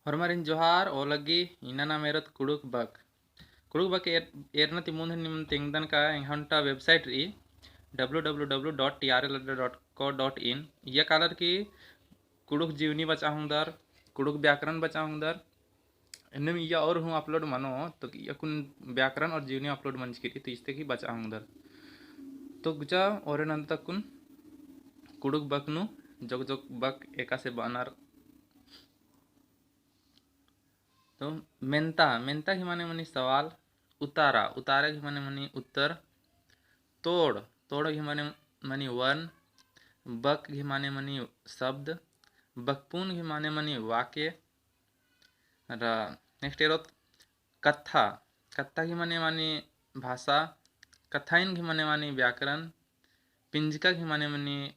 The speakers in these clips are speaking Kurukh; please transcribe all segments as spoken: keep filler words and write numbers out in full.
होरमारिन जोहार, ओ लग्गी इन्ना नाम एरोत कुँड़ुख़ बक। कुँड़ुख़ बक एर-, एरना ती मुन्ध निमन तेंगदन का एंग्है ओन्टा website रई, W W W dot T R L dot co dot in। इय्या कालर की कुँड़ुख़ जीवनी बचआ ओंगदर, कुँड़ुख़ व्याकरण बचआ ओंगदर। एन्नेम इय्या और हूँ upload मनो, तो इय्या कुन व्याकरण और जीवनी upload मंजकी रई, तो इसते की बचआ ओंगदर। तो गुचा ओरे नंद तक कुन कुँड़ुख़ बक नू जोक जोक बक एकासे बअनर। तो मेन्ता, मेन्ता गही माने मनी सवाल। उतारा, उतारा गही माने मनी उत्तर। तोड़, तोड़ गही माने मनी वर्ण। बक गही माने मनी शब्द। बकपुन गही माने मनी वाक्य। रा, next एरोत कत्था, कत्था गही माने मनी भाषा। कत्थाइन गही माने मनी व्याकरण। पिंजका गही माने मनी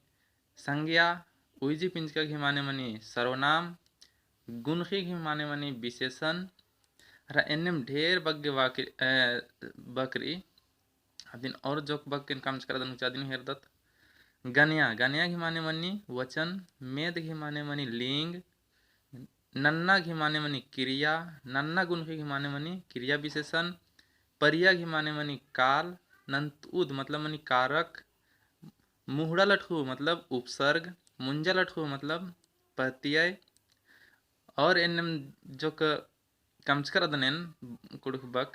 संज्ञा। उइजी पिंजका गही माने मनी सर्वनाम। गुनख़ी गही माने मनी विशेषण। रा एन्नेम ढेर बग्गे वाक्य, अ, बक रई। अदिन और जोक बक एन कमचकर अदन गुचा अदिन एरदत। गनया, गनया गही माने मनी वचन। मेद गही माने मनी लिंग। नन्ना गही माने मनी क्रिया। नन्ना गुनख़ी गही माने मनी क्रिया विशेषण। परिया गही माने मनी काल। नन्तउद मतलब मनी कारक। मुहड़ा लटख़ू मतलब उपसर्ग। मुंजा लटख़ू मतलब प्रत्यय। और एन्नेम जोक कमचकर अदन एन कुँड़ुख़ बक,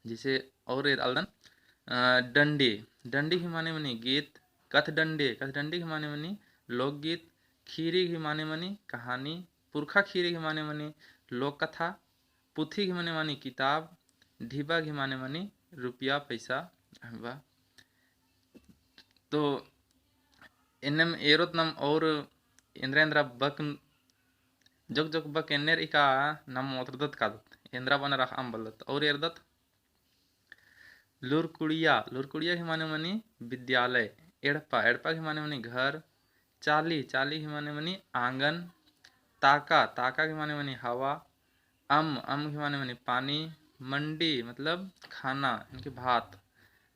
जैसे और एरदन, अ, डंडी, डंडी गही माने मनी गीत। कथ डंडी, कथ डंडी गही माने मनी लोकगीत। खीरी गही माने मनी कहानी। पुरखा खीरी गही माने मनी लोक कथा। पुथी गही माने मनी किताब। ढिबा गही माने मनी रुपया पैसा। अहबा। तो एन्नेम एरोत नाम और एन्द्रा एन्द्रा बक, जोक जोक बक एन्ने रई का नाम ओतरदत कादत, एन्द्रा बअनर अख़अम बलदत। और एरदत लुरकुड़िया, लुरकुड़िया गही माने मनी विद्यालय। एड़पा, एड़पा गही माने मनी घर। चाली, चाली गही माने मनी आंगन। ताका, ताका गही माने मनी हवा। अम्म, अम्म गही माने मनी पानी। मंडी मतलब खाना, यानी कि भात।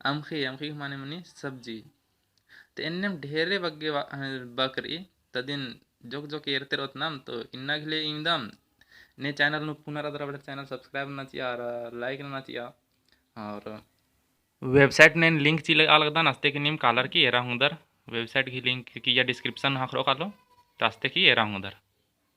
अमख़ी, अमख़ी गही माने मनी सब्जी। तो एन्नेम ढेरे बग्गे वा-, अ, बक रई, तदिन जोक जोक एरते रओत नाम, तो इन्ना गही ले इवंदम। ने channel नू पुना रअदर अबड़र channel subscribe नना चिआ और like नना चिआ। और website ने link चिआ लगदन, अस्ते कि नीम कालर की एरा ओंगदर। Website गही link कि या description ख़क्खरओ कालो, तो अस्ते कि एरा ओंगदर।